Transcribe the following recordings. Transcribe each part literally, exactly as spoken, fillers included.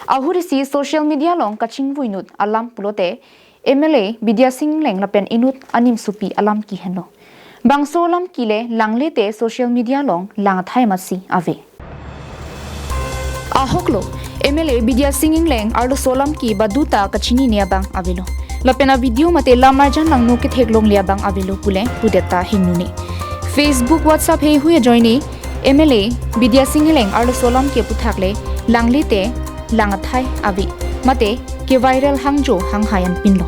Ahut isi social media along kachingvuinut alam pulote M L A Bidya Sing Engleng lapen inut Anim Sopi alam ki henlo. Bangso alam ki le langle te social media along lang athai masi ave. Ahoklo, M L A Bidya Sing Engleng arloso alam ki baduta kachinine abang avelo. Lapen a-video mate lam arjan langno kethek longle abang avelo pu le pudet ta hingnune. Facebook, WhatsApp heihui ajoine M L A Bidya Sing Engleng arloso alam ke aputhak le langle te lang athai ave mate ke-viral hangjo hanghai anpinlo.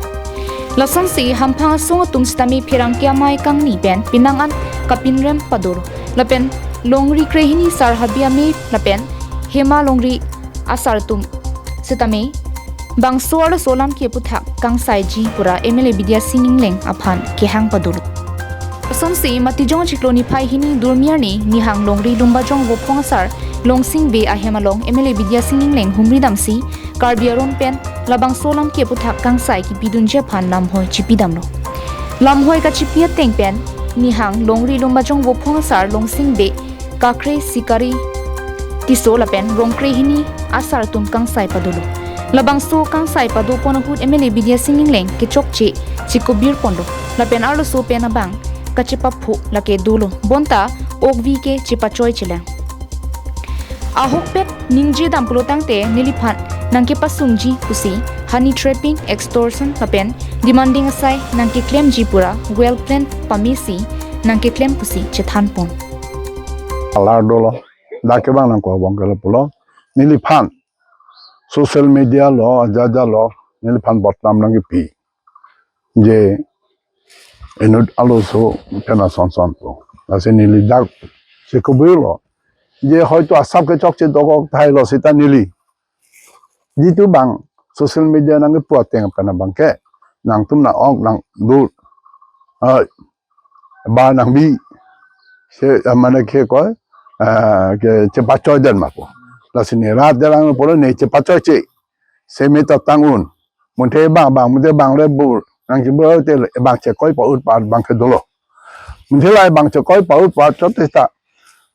Lasonsi hamphang asong atum sitame pherangke amei kangni pen penang an kapinrem padolo. Lapen longri krehini sar Habi Amei lapen Hema Longri asar atum sitame bangso arloso alam ke aputhak kangsaiji pura M L A Bidya Sing Engleng aphan kehang padolo. Lasonsi Matijong chiklo niphai hini Durmi arni Nihang Longri Lumbajong Vophong asar Longsing Bey ahem along M L A Bidya Sing Engleng humri damsi Karbi aron pen labangso alam ke aputhak kangsai kipidunji aphan lamhoi chipidamlo. Lamhoi kachipi ateng pen Nihang Longri Lumbajong Vophong asar Longsing Bey, Kakre Sikari Tisso lapen Rongkrehini asar atum kangsai padolo. Labangso kangsai padopon ahut M L A Bidya Sing Engleng kechokche chikobir ponlo. Lapen arloso pen abang kachepapho lake dolo. Bonta okvi ke chepachoi chelang. Ahokpet ningje dam pulo tangte neliphan nangkepasungji pusi, honey trapping, extortion lapen demanding asai nangkeklemji pura well plan pamesi nangkeklem pusi chethanpon. Alar dolo, dak kevang nangkok abang ke lapulo. Neliphan social media lo, ajaja lo, neliphan botnam nangkepi. Je inut arloso pen asonson po. Lasi neli dak chikobirlo. Je hoito asap kechokche dokok thailo sita neli. Jitu bang social media nangkepu ateng pen abang ke nangtum nang-ok nangdur. Ai, ba nangbi. Se, eh, mane ke koi, eh, ke chepachoi den ma po. Lasi ne rat derang pulo ne chepachoiche. Seme ta tang un. Munthe bang bang, munthe bang le bur. Nangchebur te le bang chekoi pa-ut pa-at bang ke dolo. Munthe la bang chekoi pa-ut pa-at chot ta.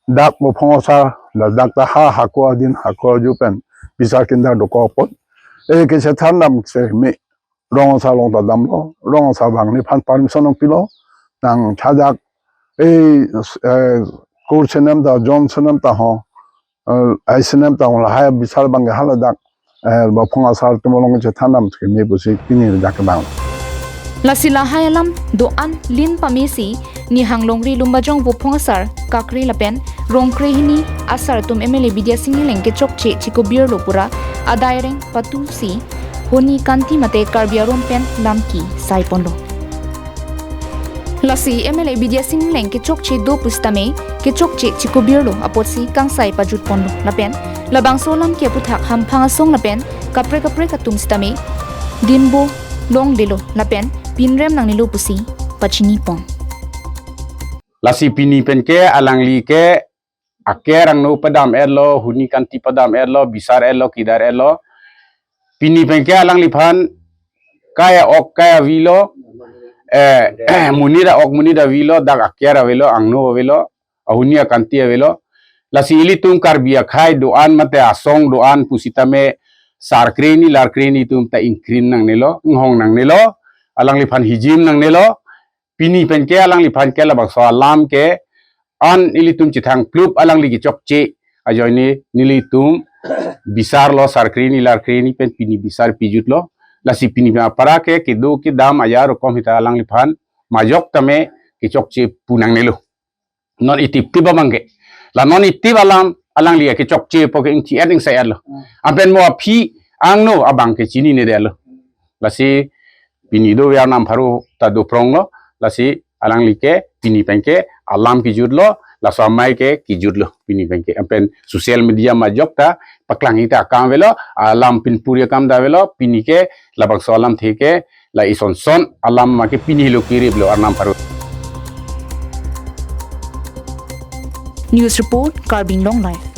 Dak Vophong asar, la dak ta ha hako adin hako aju pen. Bisar kindar dokok pon. Eh, kechethan damse me. Rong asar along ta damlo, rong asar abang neliphan permission nangpilo, nang chajak, eh, eh, kur senem ta, John senem ta ho, eh, ai senem ta ho, lahai bisar abang ke hala dak, eh, Vophong asar atum along chethan damsi keme pusi pini dak kevang. Lasi lahai alam do-an lin pamesi, Nihang Longri Lumbajong Vophong asar, Kakre lapen Rongkrehini asar atum M L A Bidya Sing Engleng kechokche chikobirlo pura, adai reng patusi, honi kanti mate Karbi aron pen lam ki saiponlo. Lasi M L A Bidya Sing Engleng kechokche do pusitame, kechokche chikobirlo apotsi kangsai pajutponlo. Lapen labangso alam ke aputhak hamphang asong lapen kaprek kaprek atum sitame dinbo longlelo lapen pinrem nangnelo pusi pachinipon. Lasi pini pen ke alangli ke aker angno padam etlo, huni kanti padam etlo, bisar etlo, kidar etlo. Pini pen ke alangliphan kai a-ok kai avi lo, eh, monit a-ok monit avi lo, dak aker avelo, angno avelo, ahuni akanti avelo. Lasi ilitum Karbi akhei do-an mate asong do-an pusitame sar krehini lar krehini atum ta ingkrin nangnelo, inghong nangnelo, alangliphan hijim nangnelo, pini pen ke alangliphan ke labangso alam ke an ilitum chethang plup alangli kechokche ajoine nelitum bisar lo sar krehini lar krehini pen pini bisar pijutlo. Lasi pini pen apara ke kedo kedam aja rokom hita alangliphan majok tame kechokche pu nangnelo. Non itip tip abang ke. La non itip alam alangli kechokche po ke ingchi et ingsai etlo. Anpen mo aphi angno abang ke chininedetlo. Lasi pini do Arnam pharo ta dopronglo, lasi alangli ke pini pen ke alam kijutlo, laso amei ke kijutlo pini pen ke. Anpen social media majok ta paklang hita akam avelo, alam pinpuri akam ta avelo, pini ke labangso alamthe ke la isonson alam ma ke pini lo kirip lo Arnam pharo. News report, Karbi Anglong Live.